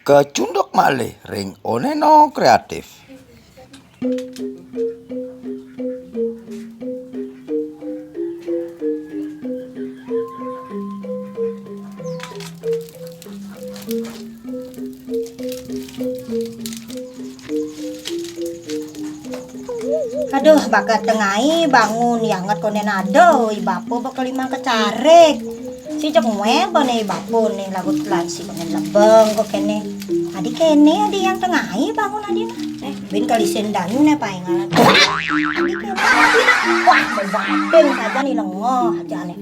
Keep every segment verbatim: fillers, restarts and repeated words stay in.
Kecunduk malih ring Oneno Kreatif. Aduh, bakat tengai bangun, ya nget konden ada, i bapa bakal imang kecarik. Si cek nguel bane i bapa ne, lagu telan si konden lebeng kok kene. Adi kene, adi yang tengai bangun adi nah. Eh, bin kali sendang ne paingan. Adi kene, adi nah. Wah, bebatin saja nih lengoh aja nih.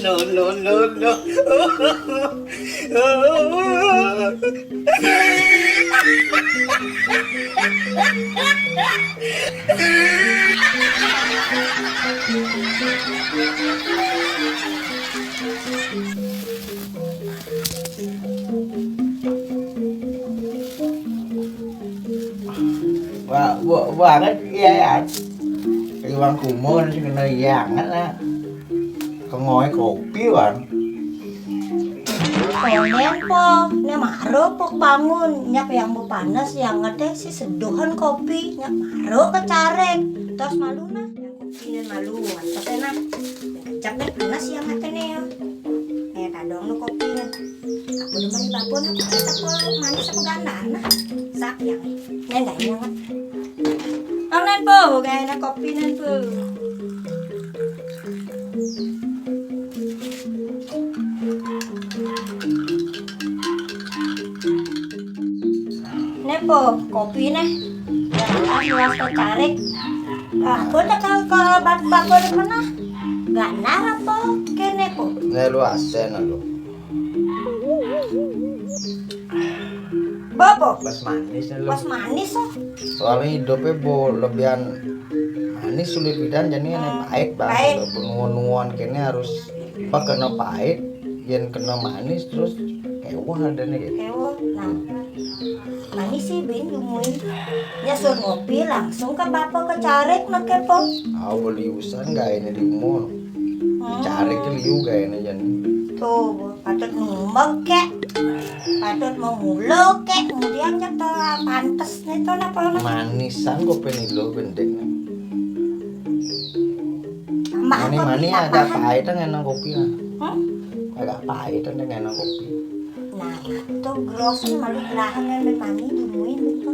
No, no, no, no. Wah, wah, banget iya ya. Iwang kumur sing kena iyangan ah. Kengoe kopi wan. Konden po, ne maro pok bangun, nyap yang bu panas yang ngete si seduhan kopi, nyap maro kecarik. Terus malu nah. Kopi nen malu, antos enak. Kecap deh, panas ya matene ya. Eh, kadong lu kopi nen. Aku demen di bapun, apa manis apa, manis apa ganda nah. Sak ya. Nen gak enak. Ang nen po, gak enak kopi nen po. Ne po, kopi ne. Ya, luas kecarik. Aku tekan ke bak-, bakul mana? Gak nara po, kene po. Ne lu asen lu. Bobo. Pas manis lu. Pas manis oh. Soalnya hidupnya bo lebihan manis sulit pidan, jadi ini pahit banget. Pahit. Nuan-nuan kene harus apa kena pahit, yen kena manis terus kewah adanya gitu. Kewah. Nah. Manis sih bin dumuin. Ya sur ngopi langsung ke bapak kecarik make po. Au beli usan gak ini di umur. Hmm. Carik liu gak ini jan. Tuh, patut numbang kek. Patut mau mulo kek. Kemudian nyata pantes nih tuh napa. Manisan kopi nih lo bendek nih. Tambah mani, kopi, mani tambah. Agak pahit kan enak kopi lah. Hmm? Agak pahit kan enak kopi. Nah, itu grosen malu belahan yang mani dumuin itu.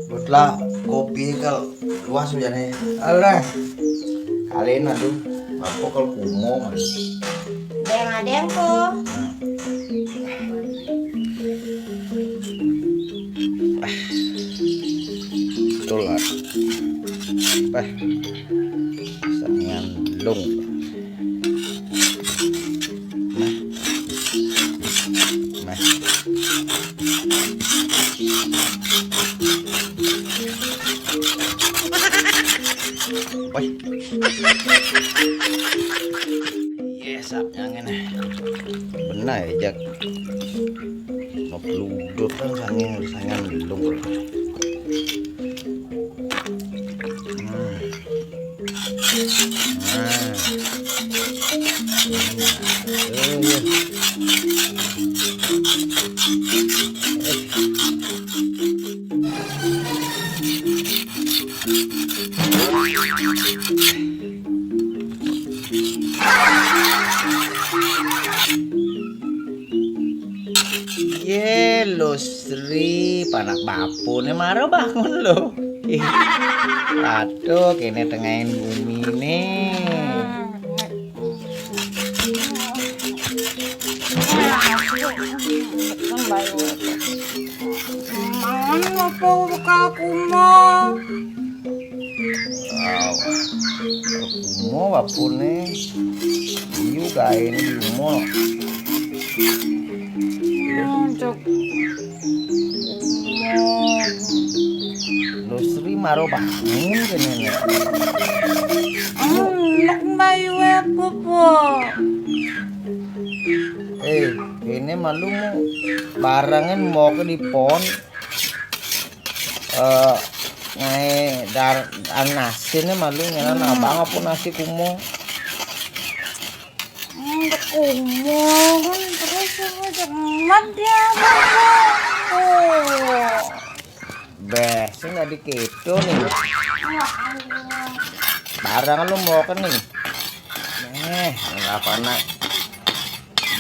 Butlah kopi ke luas hujannya. Alah. Kalian aduh, apa kalau kumo malu. Deng adeng ko. Betul lah. Bah. Sangan lung. Nah. Nah. Woi. Yes, sak yang ini. Benar ya, Jak. Ngepludut kan sange, sange belum. Hmm. Nah. Eh, iya. Ye, Lo Sri, panak bapune mara bangun lo. Ih, aduh, kene tengahin gumine. Mangan apa buka aku mah? Wow. Kumo bapune. Iu gaene di kumo. Cocok. Lo Sri maro bangun kene ne. Enak bayu aku po. Eh, ini malu mu barangan mau ke di pon. Eh, Nae dar, an nasi ne malu nyenan. Hmm. Abang apa nasi kumo? Hmm, kumo kan terus apa jangan dia apa? Oh. Beh, sing nggak dikit nih. Ya Allah. Barang lu mau ke nih. Eh, nggak apa nak.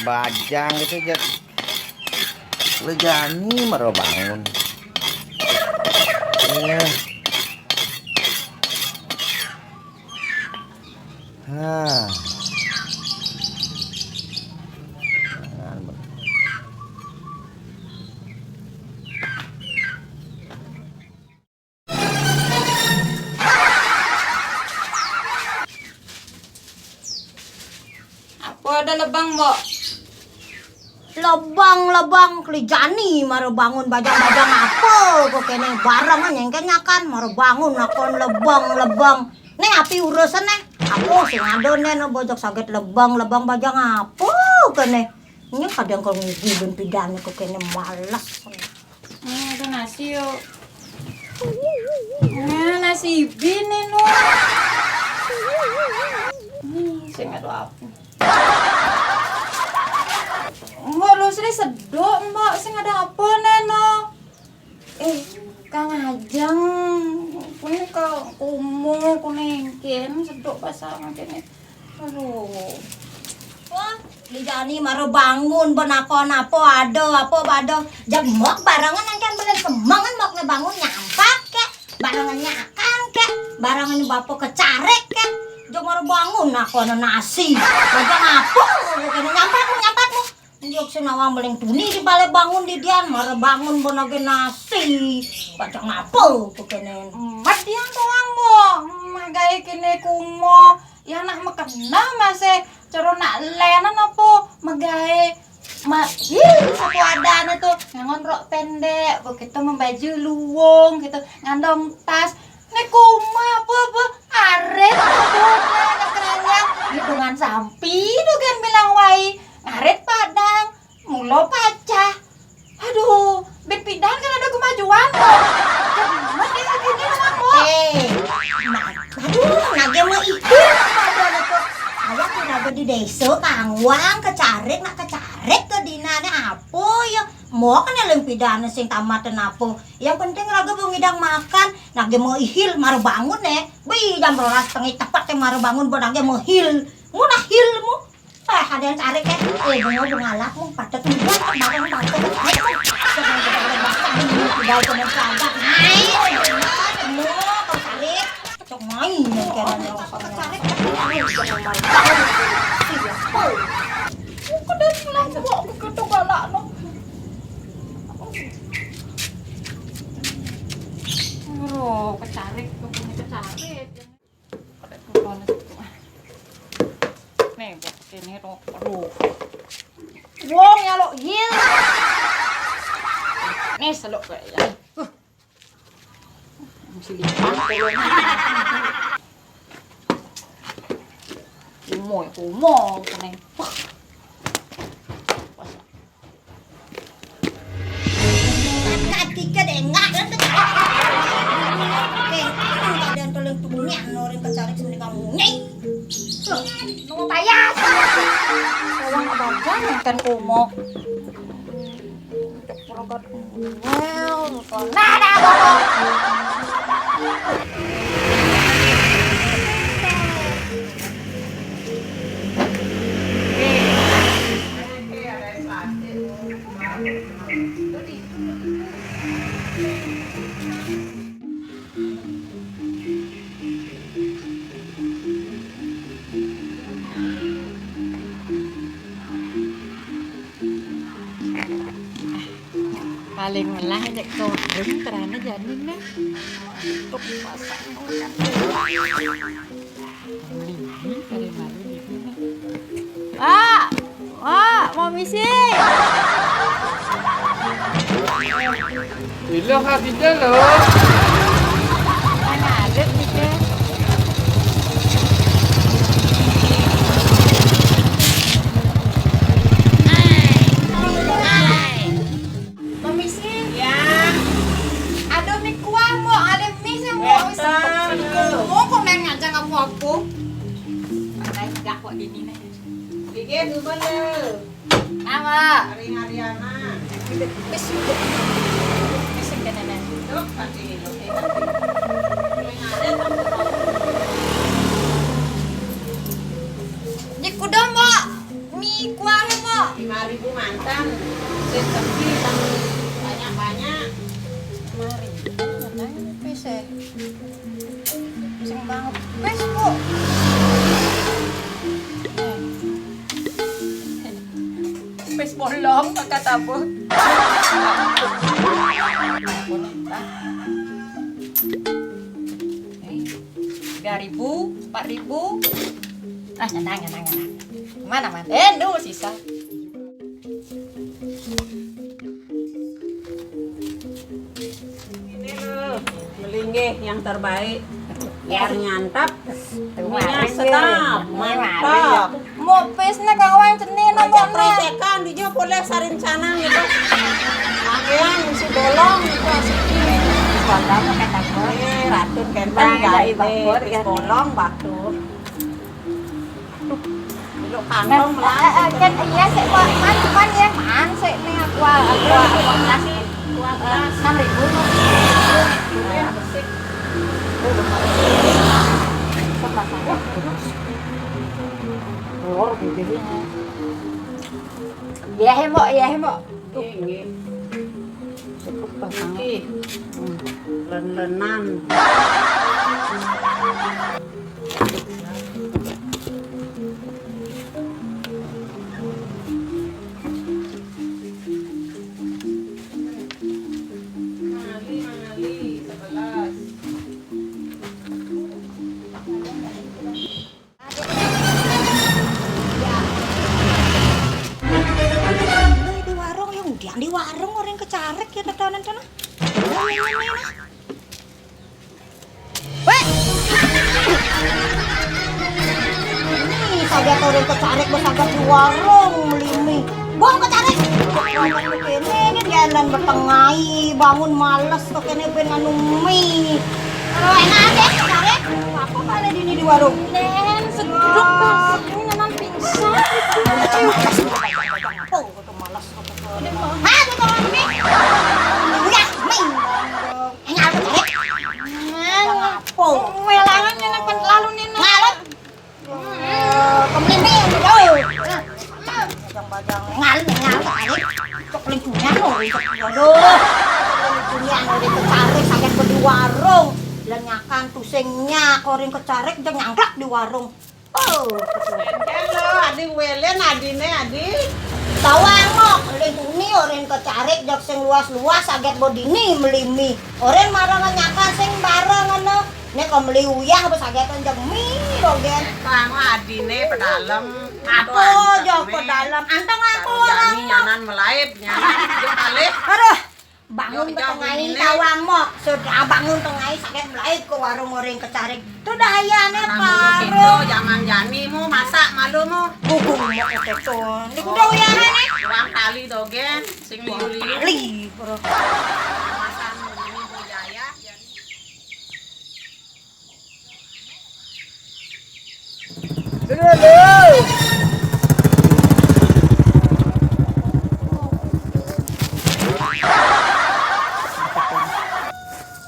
Bajang gitu aja. Lejani maro bangun. Iya. Hah. Apa ada lebang, Mbok? Lebang, lebang, keli jani mara bangun bajang-bajang apa ko kene barang nyengken nyakan mara bangun nakon lebang, lebang. Ne api urusan ne? Apa sing ada ne no bojok saget lebang, lebang bajang apa kene? Nya kadang kalau ngugi ben pidane ko kene males. Nah, ada nasi yuk. Nah, nasi bini no. Hmm, sing ada apa? Mbok lu sri sedok, Mbok sing ada apa neno? Eh, Kang Ajeng, kuwi ka kumu kuningkin sedok pasang kene. Aduh. Wah, dijani mara bangun, mbok nakon apa ada, apa ada. Jemok barangan engken belen semengen mokne bangun nyampak kek. Barangan nyakan kek. Barangan bapa kecarik kek. Jok mara bangun nakon nasi. Bajang apa? Kene nyampakmu, nyampakmu. Njok sing nawang beling tuni di bale bangun di dian, mara bangun mbok nage nasi. Bajang apa kene? Mat dian doang, Mbok. Magae kene kumo. Ya nak mekena masih cara nak lenan apa? Magae ma-, ih, satu adane tuh ngangon rok pendek, begitu membaju luwung gitu, ngandong tas. Nek kumo apa, apa? Arit, apa? Keranjang. Hitungan sampi, dogen bilang wai. Ngarit padang, mulo pacah. Aduh, ben pidan kan ada kemajuan tuh. Cemat ya kagene doang, Mbok. Eh, nah, aduh, nage mau ikut apa ada tuh. Awak tuh nage di desa, kangwang, kecarik, nak kecarik ke dinane apa ya? Mau kan yang pidan sing tamat dan apa. Yang penting raga mau ngidang makan, nage mau ihil, mara bangun eh. Bi jam rolas tengi tepat teh mara bangun, mbok nage mau hil. Mau nah hil mu. Eh, ada yang tarik ya? Eh, bunga bunga alat mu, patet mu, barang patet. Ayo, jangan kita ada bakal ini, tidak ada yang pelagak. Ayo, semua kau tarik. Cok main yang kena nyerong kau tarik. Ayo, jangan main. Siapa? Kau dari pulang semua, aku ketuk galak no. Aduh, kecarik, kau punya kecarik. Nih, buat ini tuh. Aduh. Wong ya lo, yil. Nih, seluk kayak ya. Huh. Masih lipat. Kumo, kumo, kena. Wah. Katika dengah dan kecarik. Oke, ada yang tolong tubuhnya, orang kecarik sendiri kamu nyai. Tuh, nunggu payas. Orang abang jangan kan kumo. Cok perogot. Wow, nah, nah, nah. Paling melah dek kodung terane janin nah. Tuk pasang. Mligi kare malu di sini. Pak, Pak, mau misi. Ilo Khadijah lo. Mana ada tiga. Mau misi? Ya. Ada mie kuah, mau ada mie sih. Jangan kamu aku. Santai, enggak kok di sini. Sige, dulu le. Nama? Hari-hariana. Wis, wis. Wis, wis, wis. Dok, pati, dok, eh, pati. Yang ada kamu tahu. Di kuda, Mbak. Mie kuah, Mbak. Lima ribu mantan. Rezeki, Bang. Banyak-banyak. Lima ribu, ngapain, Pis, eh? Sing banget. Wis, Bu. Wis bolong, kata Bu. Tiga ribu, empat ribu. Ah, nyenang, nyenang, nyenang. Mana, mana? Eh, duh, sisa. Ini lo, melinggih yang terbaik. Biar nyantap. Minyak setap, mantap. Mopis ne kawan cenin aja, Mak. Recekan di jo boleh sarin canang gitu. Pakaian isi bolong gitu asik. Bolong pakai tambah. Eh, ratun kentang. Nah, ada ganti, ibak bor, isi ya. Bolong batu. Dulu kantong lah. Eh, eh, kan iya, sik, Pak. Man, man, ya, man, sik, nih, aku, aku, aku kasih enam ribu. Iya, bersih. Telur gitu. Iya, he, Mbok, iya, he, Mbok. Nggih, nggih. Cukup, Pak. Nggih. Hmm. Len-lenan. Mali, mali, sebelas. Di warung, ya, undian di warung, orang kecarik, ya, tatanan sana. Weh! Ini saja orang kecarik, bersabar di warung, melimi. Buang kecarik! Ini, ini jalan bertengai, bangun males, kok kene ben nganu mie. Kalau enak aja, kecarik. Apa pada dini di warung? Nen, sedruk, Pak. Ini nyanan pingsan. Tuh, tuh, malas, tuh, tuh, tuh. Hah, tuh, tuh, ini. Udah, main. Enggak, aku cari. Udah ngapo. Welangan ini kan lalu nih, nah. Ngalut. Eh, kemlimi, aduh. Bajang-bajang. Ngalut, ngalut, ngalut. Cok lingkungan, oh, aduh. Cok lingkungan, oh, di kecarik, sakit di warung. Lenyakan tusingnya, koring kecarik, jangan nyangklak di warung. Oh, betul. Enten lo, adi welen, adine, adi. Bawang mok, lintuni, oren kecarik, jak sing luas-luas, aget bodini, melimi. Oren marang nyakan sing bareng, ngono. Nek kok meli uyah, bes aget jak mi, rogen. Bang, adine pedalem. Apa, jak pedalem? Anteng aku, orang jani, mok. Nyanan melaib, nyanan. Yo, kalih. Aduh. Bangun. Yo, betengah ini, tawang mok. Sudah bangun tengah ini, sakit melaib ke warung oring kecarik. Tuh dayane. Anak muda paro. Kita, jangan jani mu, masak malu mu. Gugung mok itu. Ini kuda uyahan, eh. Uang tali dogen, sing liu-liu. Tali, bro. Masak mu ini budaya, jani.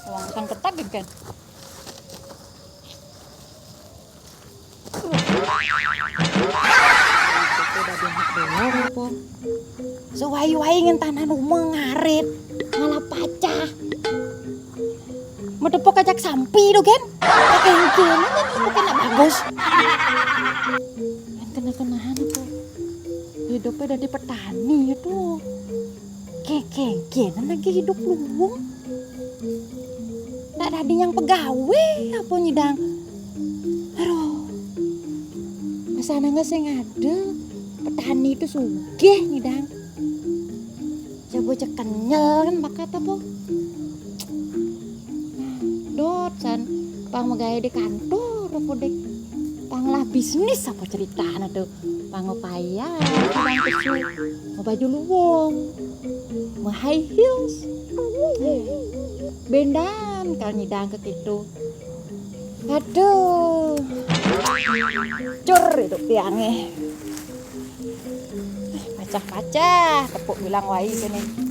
Uang kan ketak, kan? Sewai-wai ngen tanah rumah ngarit, malah pacah. Medepok ajak sampi tu, kan? Kengkene kan, bukan nak bagus. Kan kena-kenahan aku. Hidupnya dari petani itu. Kengkene lagi hidup luwung. Tak ada yang pegawe apa nyidang. Aduh. Masa nangga sing ada petani itu sugih nyidang. Coba cek kenyel kan bakat apa? Dot san, pang megawe di kantor apa dek? Pang lah bisnis apa ceritanya tuh? Pang upaya nyidang kesu, mau baju luwung, mau high heels. Bendan kalau nyidang ke gitu. Aduh. Cur itu tiangnya. Pacah-pacah, tepuk bilang wai sini.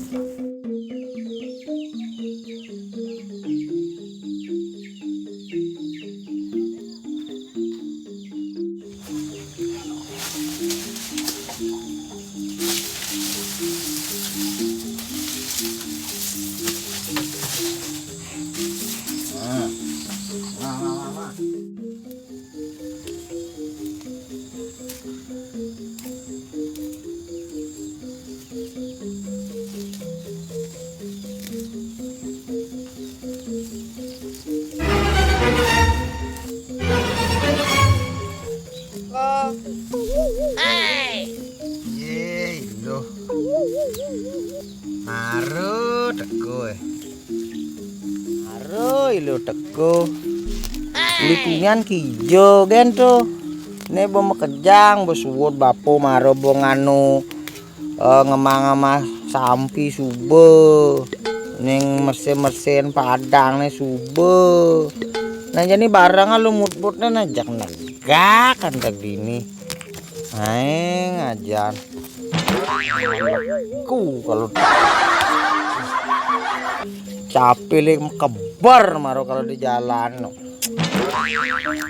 Ye, iluh. Maro teko, eh. Maro iluh teko. Likungan kijo gen to. Ne bo makejang, bo suwud bapo maro bo nganu, eh, ngemah-ngemah sampi suba. Ning mersih-mersihin padang ne suba. Nah, jani barang lu mutbut ne nah jak negak kan tak dini. Aeng ajan. Ku kalau capek le kebar maro kalau di jalan no.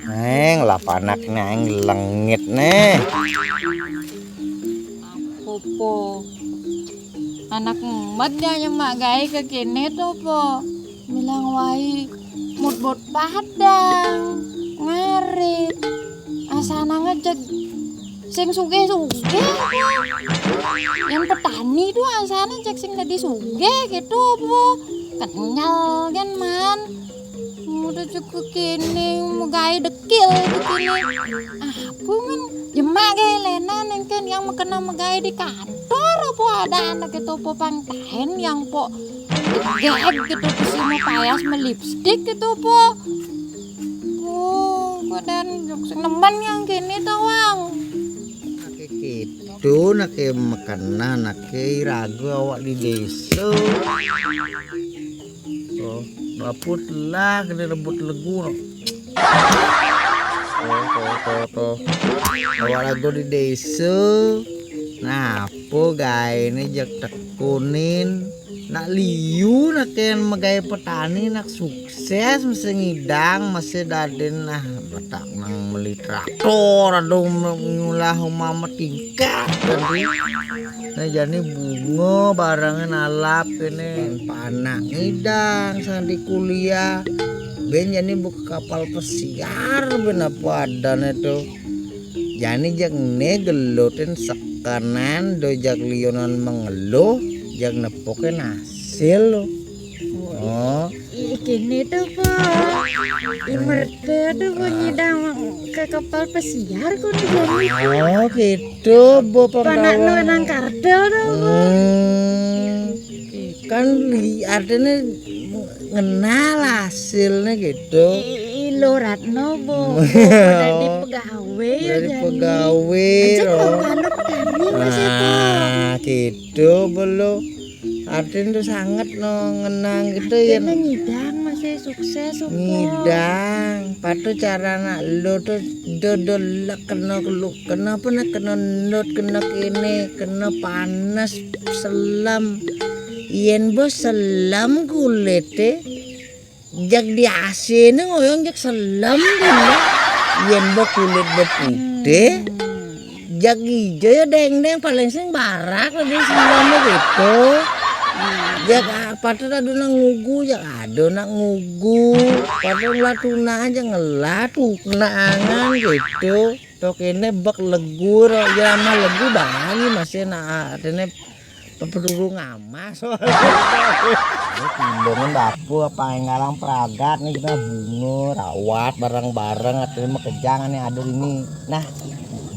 Aeng lah panak ne aeng lengit ne. Popo. Anak emet nya nyemak gae ke kene to po. Milang wai mutbut padang. Ngarit. Asana ngejek sing sugih-sugih. Yang petani tu asana cek sing dadi sugih gitu po. Kenyal kan man. Udah cukup kene megai dekil kene. Apa men jemak gae lenan engken yang mekena megai di kantor apa ada anak itu po pang taen yang po geg gitu po sing payas melipstik gitu po. Oh, badan jok sing nemen yang kene tawang. Nake gitu, nake mekena, nake ragu awak di desa. Oh, baput lah kena rebut legu no. Tuh, tuh, tuh, tuh. Awak lagu di desa. Nah, apa gaene jak tekunin? Nak liu nak ken megai petani nak sukses mesti ngidang mesti dadin nah batak nang meli traktor aduh nyulah uma metingkat tadi. Nah, jani bunga barangnya nalap kene. Panak ngidang sandi kuliah. Ben jani buka kapal pesiar ben apa adane tu. Jani jak ne gelutin sekenan do jak lionan mengeluh jak nepukin hasil lo. Oh. Ih, kene tu po. Imerte tu po nyidang ke kapal pesiar ko ni jani. Oh, gitu, bo. Panak no nang kartel tu po. Hmm. Kan li-, artinya ngenal hasilnya gitu. Ilo Ratno bo. Dari pegawai ya. Dari pegawai. Aja kalau anu petani mas itu. Nah, gitu belum. Artinya tuh sangat no ngenang gitu ya. Artinya ngidang masih sukses apa? Ngidang. Patu cara anak lo tuh dodol kena lu kena apa nak kena not kena kene kena panas selam. Yen bo selam kulit e. Jak di A C ne ngoyong jak selam dulu. Yen bo kulit bo putih. Jak ijo ya deng-deng paling sing barak lebih selam gitu. Jak apa tuh ado nak ngugu, jak ado nak ngugu. Patu lah tuna aja ngelah tuna angan gitu. Tok ini bek legur, ya mah legu bangi masih nak ini pepedurung amas. Ini timbungan dapur apa yang ngalang peragat nih kita bunga, rawat bareng-bareng atau makejang nih aduh ini. Nah,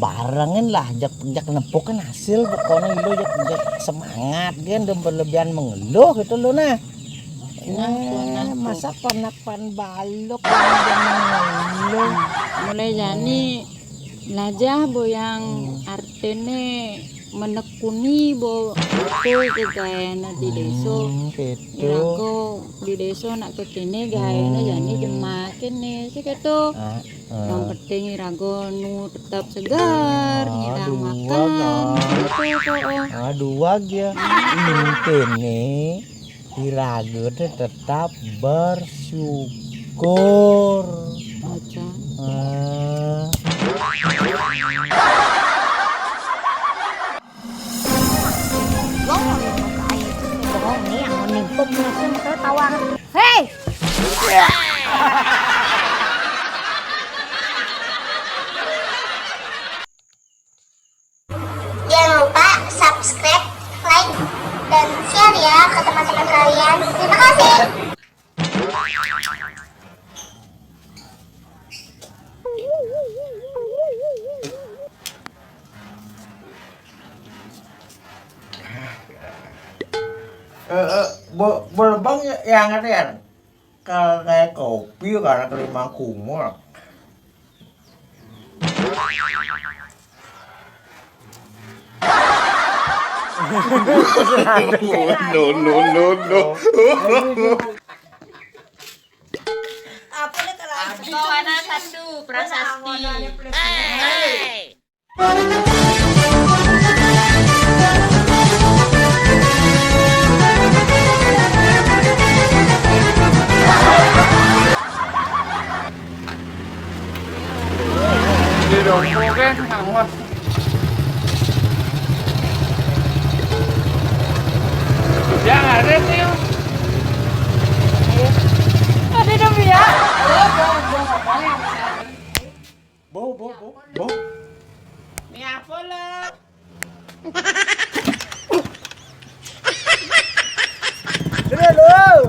barengin lah jak jak nepuk kan hasil pokoknya lo jak jak semangat kan dan berlebihan mengeluh gitu lo nah. Nah, nah, masa panak pan balok yang mengeluh. Mulai jani lajah bo yang artene menekuni bo, betul ke gaéné di désa. Hmm, gitu. Iraga di désa nak kéné gaéné, hmm, jani jemah kéné sih gitu. Ah, ah. Yang penting iraga nu tetap segar, ah, nyirang duwag, makan, ah, gitu kok. Ah, duwag ya. Hmm. Intiné iraga téh tetap bersyukur. Aja. Ah. Lo mau lihat muka air? Bohong nih, yang mau nimpuk langsung ke tawang. Hei! Jangan lupa subscribe, like, dan share ya ke teman-teman kalian. Terima kasih. Eh, eh, bo-, bolebang ya, yang ada ya. Kalau kayak kopi, karena kelima kumur. No, no, no, no. Apa nih kalau Angko warna satu, prasasti. Hei. Di dong, oke, awas. Yang ada sih. Ada dong ya. Bo, bo, bo, bo. Ini apa lo? Sini lu.